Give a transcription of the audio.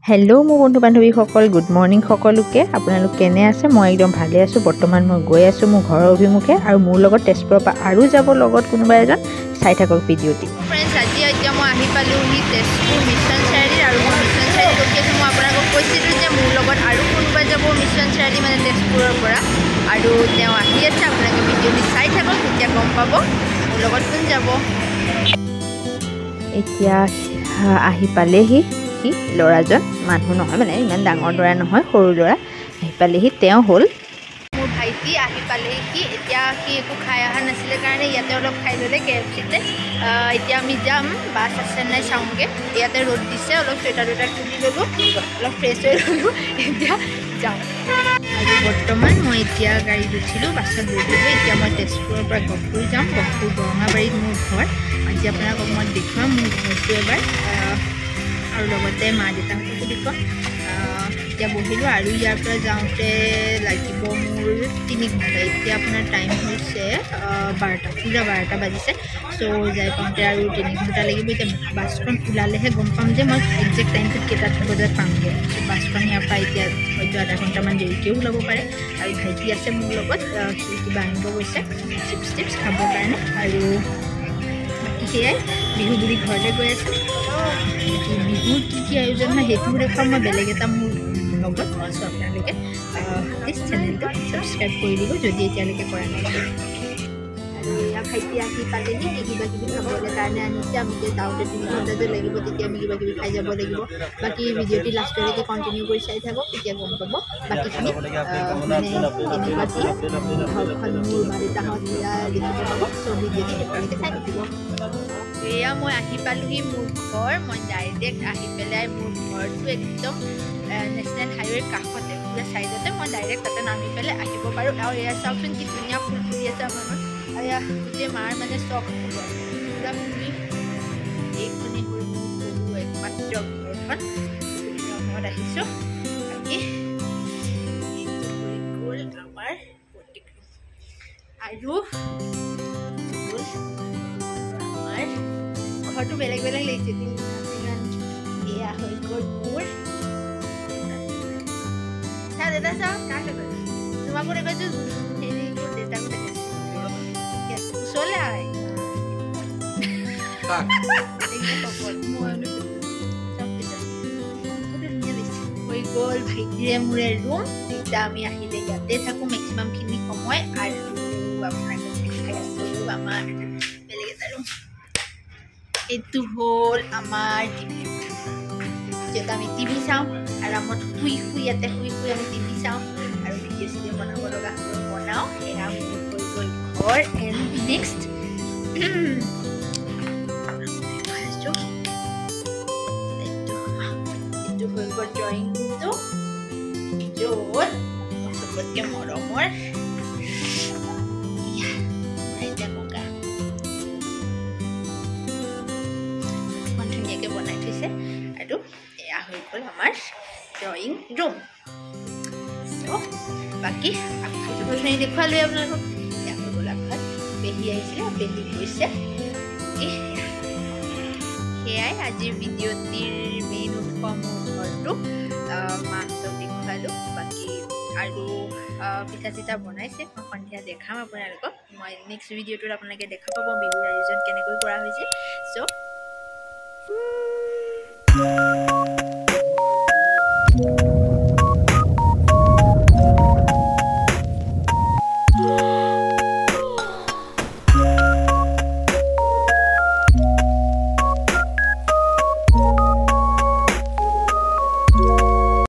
Hello' মোৰ বন্ধু বান্ধৱীসকল, good morning সকলোকে। আপোনালোক কেনে আছে? মই একদম ভালে আছোঁ। বৰ্তমান মই গৈ আছোঁ মোৰ ঘৰৰ অভিমুখে আৰু মোৰ লগত তেজপুৰৰ পৰা আৰু যাব লগত কোনোবা এজন। চাই থাকক ভিডিঅ'টি। ফ্ৰেণ্ডছ, আজি এতিয়া মই আহি পালোঁহি তেজপুৰ মিছন চাৰিআলি আৰু মই মিছন চাৰিআলিত ৰখি আছোঁ। মই আপোনালোকক কৈছিলোঁ যে মোৰ লগত আৰু কোনোবা যাব মিছন চাৰিআলি, মানে তেজপুৰৰ পৰা, আৰু তেওঁ আহি আছে। আপোনালোকে ভিডিঅ'টি চাই থাকক, তেতিয়া গম পাব মোৰ লগত কোন যাব। এতিয়া আহি পালেহি সি ল'ৰাজন, মানুহ নহয় মানে ইমান ডাঙৰ ল'ৰা নহয়, সৰু ল'ৰা আহি পালেহি। তেওঁ হ'ল মোৰ ভাইটি। আহি পালেহি সি। এতিয়া সি একো খাই অহা নাছিলে কাৰণে ইয়াতে অলপ খাই ল'লে কে এফ চিতে। এতিয়া আমি যাম, বাছ আছে নাই চাওঁগৈ। ইয়াতে ৰ'দ দিছে, অলপ চুৱেটাৰ টুৱেটাৰ খুলি ল'লোঁ, অলপ ফ্ৰেছ হৈ ল'লোঁ, এতিয়া যাওঁ। আৰু বৰ্তমান মই এতিয়া গাড়ীত উঠিলোঁ, বাছত বহিলোঁ। এতিয়া মই তেজপুৰৰ পৰা গহপুৰ যাম। গহপুৰ বৰঙাবাৰীত মোৰ ঘৰ। আজি আপোনালোকক মই দেখুৱাম মোৰ ঘৰটো এবাৰ, আৰু লগতে মা দেউতাহঁতকো দেখুৱাম। এতিয়া বহিলোঁ আৰু ইয়াৰ পৰা যাওঁতে লাগিব মোৰ 3 ঘণ্টা। এতিয়া আপোনাৰ টাইম হৈছে 12টা, পূৰা 12টা বাজিছে। চ' যাই পাওঁতে আৰু 3 ঘণ্টা লাগিব। এতিয়া বাছখন ওলালেহে গম পাম যে মই একজেক্ট টাইমটোত কেইটা বজাত পামগৈ। চ' বাছখন ইয়াৰ পৰা এতিয়া হয়তো আধা ঘণ্টামান দেৰিকৈও ওলাব পাৰে। আৰু ভাইটি আছে মোৰ লগত, সি কিবা আনিব গৈছে, চিপছ টিপছ খাবৰ কাৰণে। আৰু বাকী সেয়াই, বিহু বুলি ঘৰলৈ গৈ আছোঁ। বিহুৰ কি কি আয়োজন হয় সেইটোও দেখুৱাম মই বেলেগ এটা মোৰ ব্লগত। চ' আপোনালোকে প্লিজ চেনেলটো ছাবস্ক্ৰাইব কৰি দিব যদি এতিয়ালৈকে কৰা নাই। আৰু এয়া ভাইটি আহি পালেহি, সি কিবা কিবি খাবলৈ কাৰণে আনিছে। আমি এতিয়া যাওঁতে 3 ঘণ্টা যে লাগিব, তেতিয়া আমি কিবা কিবি খাই যাব লাগিব। বাকী ভিডিঅ'টি লাষ্টলৈকে কণ্টিনিউ কৰি চাই থাকক, তেতিয়া গম পাব বাকীখিনি মানে কেনেকুৱা কি ঘৰখন, মোৰ মা দেউতাহঁত এয়া দেখিব পাব। চ' ভিডিঅ'টি শেষলৈকে চাই থাকিব। এয়া মই আহি পালোহি মোৰ ঘৰ। মই ডাইৰেক্ট আহি পেলাই মোৰ ঘৰটো একদম নেশ্যনেল হাইৱেৰ কাষতে, পূৰা ছাইডতে। মই ডাইৰেক্ট তাতে নামি পেলাই আহিব পাৰোঁ। আৰু এয়া চাওকচোন কি ধুনীয়া ফুল ফুলি আছে আমাৰ ঘৰত। আৰু এয়া গোটেই মাৰ মানে চখ ফুলৰ পূৰা ফুলি। এইখনেই হ'ল মোৰ সৰু একমাত্ৰ ঘৰখন। ঘৰত আহিছোঁ। বাকী এইটো হৈ গ'ল আমাৰ প্ৰতিক আৰু হ'ল আমাৰ ঘৰটো বেলেগ বেলেগ লাগিছে। এয়া হৈ গ'ল মোৰ। চাওঁ দেউতা, চাওঁ কাক দেখুৱাইছো, তোমাকো দেখুৱাইছো, হেৰি দেউতাকো দেখুৱাইছো। ওচৰলৈ আহ। হৈ গ'ল ভাইটিৰে মোৰে ৰুম। এতিয়া আমি আহিলে ইয়াতে থাকোঁ মেক্সিমামখিনি সময়। আৰু আপোনাক দেখাই আছোঁ আমাৰ বেলেগ এটা ৰুম। এইটো হ'ল আমাৰ টিভি, য'ত আমি টিভি চাওঁ আৰামত শুই শুই। ইয়াতে শুই শুই আমি টিভি চাওঁ আৰু ভিডিঅ' চিডিঅ' বনাব লগা হ'লেও বনাওঁ। এয়া মোৰ হৈ গ'ল ঘৰ। এণ্ড নেক্সট এইটো হৈ গ'ল ড্ৰয়িং ৰুমটো, য'ত মোৰ চবতকৈ মৰমৰ আইতা ককা ইমান ধুনীয়াকৈ বনাই থৈছে। আৰু এয়া হৈ গ'ল আমাৰ ড্ৰয়িং ৰুম। চ' বাকী আগফালটো দেখুৱালোৱে আপোনালোকক। এয়া হৈ গ'ল আগফাল। পেহী আহিছিলে, পেহী গৈছে। সেয়াই আজিৰ ভিডিঅ'টিৰ মেইন উৎস মোৰ ঘৰটো। মাহঁতক দেখুৱালোঁ। বাকী আৰু পিঠা চিঠা বনাইছে, মই সন্ধিয়া দেখাম আপোনালোকক। মই নেক্সট ভিডিঅ'টোত আপোনালোকে দেখা পাব বিহুৰ আয়োজন কেনেকৈ কৰা হৈছে। চ'